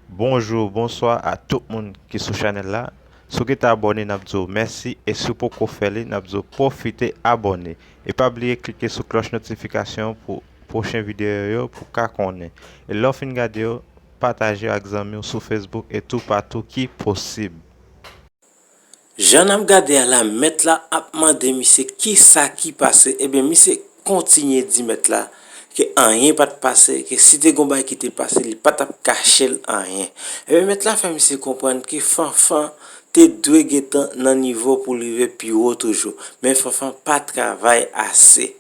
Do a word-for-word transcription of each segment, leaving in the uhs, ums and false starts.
Bonjou, bonswa a tout moun ki sou chanèl la. Si w gentan abòne, n ap di w mèsi, e si w poko fè li, n ap di w pwofite abòne. E pa bliye klike sou klòch notifikasyon pou pwochen videyo yo pou w ka konnen. E lè w fin gade yo, pataje yo ak zanmi w sou Facebook e toupatou ki posib. Jan n ap gade a la, mèt la ap mande misye kisa ki pase. Ebyen, misye kontinye di mèt la ke anyen pa t pase, ke si te gon bagay ki te pase, li pa t ap kache l anyen. Ebyen, mèt la fè misye konprann ke Fanfan te dwe gentan nan nivo pou l rive pi wo toujou. Men Fanfan pa travay ase.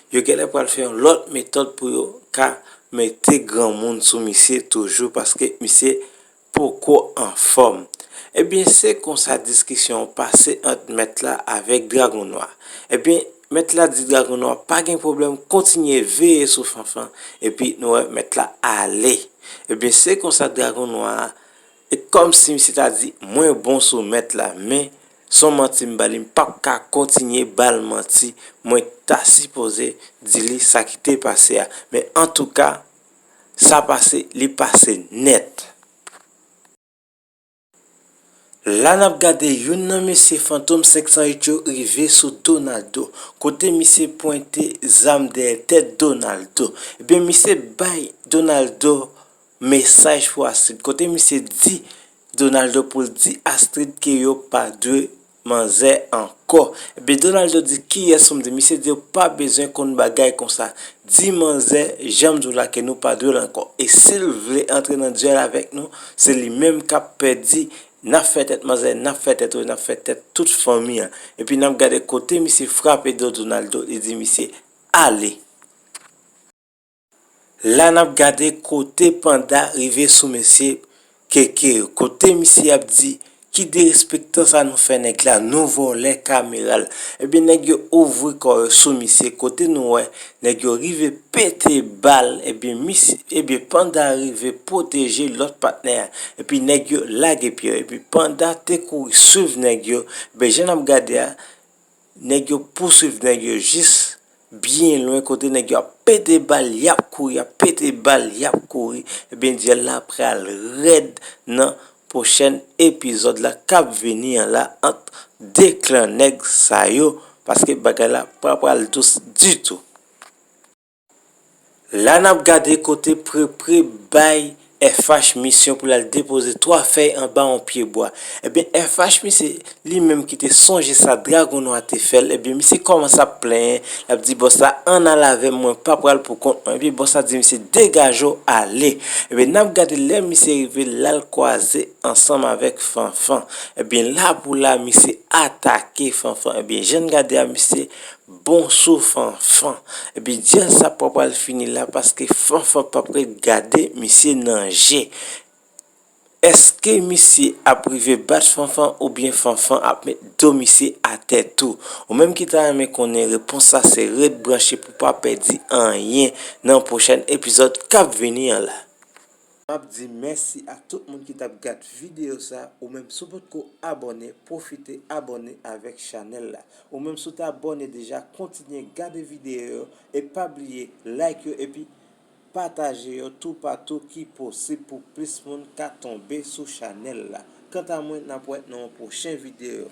Yo genlè pral fè yon lòt metòd pou yo ka mete granmoun sou misye toujou, paske misye poko anfòm. Ebyen, se konsa diskisyon an pase ant mèt la avèk Dragon Nwa. Ebyen, mèt la di Dragon Nwa pa gen pwoblèm, kontinye veye sou Fanfan, epi nou wè mèt la ale. Ebyen, se konsa Dragon Nwa a, e kòmsi misye ta di, mwen bon sou mèt la, men se yon manti m ba li, m p ap ka kontinye ba l manti, mwen ta sipoze di li sa ki te pase a. Men antouka, sa pase, li pase nèt. La n ap gade youn nan mesye Fantom senk san uit yo rive sou Donaldo, kote misye pwente zam dèyè tèt Donaldo. Ebyen, misye bay Donaldo mesaj pou Astrid, kote misye di Donaldo pou l di Astrid ke yo pa dwe manzè ankò. Ebyen, Donaldo di, kiyès ou m di? Misye di, yo pa bezwen konn bagay konsa. Di manzè, jan m di w la, ke nou pa dwe l ankò. E si l vle antre nan dyèl avèk nou, se li menm k ap pèdi. N ap fè tèt manzè, n ap fè tèt ou, n ap fè tèt tout fanmi an. Epi n ap gade kote misye frape do Donaldo, li di misye, ale. La n ap gade kote Panda rive sou mesye Keke yo, kote misye ap di, ki derespektan sa nou fè nèg la, nou vòlè kamera l. Ebyen, nèg yo ouvri kò yo sou misye, kote nou wè nèg yo rive pete bal, ebyen, misye, ebyen, Panda rive pwoteje lòt patnè a, epi nèg yo lage pye yo, epi Panda te kouri swiv nèg yo, ebyen, jan n ap gade a, nèg yo pouswiv nèg yo jis byen lwen kote nèg yo ap pete bal, y ap kouri, y ap pete bal, y ap kouri. Ebyen, dyèl la pral rèd nan pwochèn epizòd la k ap vini an la ant de klan nèg sa yo, paske bagay la pa pral dous ditou. La n ap gade kote Prepre bay F H misyon pou l al depoze twa fèy anba yon pye bwa. Ebyen, F H misye li menm ki te sonje sa Dragon Nwa te fè l, ebyen, misye kòmanse ap plenyen, l ap di bòs la, ann al avè m, mwen pa pral pou kont mwen. Epi bòs la di misye, degaje w ale. Ebyen, n ap gade lè misye rive, l al kwaze ansanm avèk Fanfan. Ebyen, la pou la, misye atake Fanfan. Ebyen, jan n gade a, misye bon sou Fanfan. Epi dyèl sa pa pral fini la paske Fanfan p ap ret gade misye nan je. Èske misye ap rive bat Fanfan oubyen Fanfan ap met do misye atè tou? Ou menm ki ta renmen konnen repons la, se ret branche pou w pa pèdi anyen nan pwochèn epizòd k ap vini an la. M ap di mèsi a tout moun ki t ap gad videyo sa, ou menm si w potko abòne, pwofite abòne avèk chanèl la. Ou menm si w te abòne deja, kontinye gade videyo yo e pa bliye like yo epi pataje yo toupatou ki posib pou plis moun ka tonbe sou chanèl la. Kanta mwen, n ap wè nan yon pwochen videyo.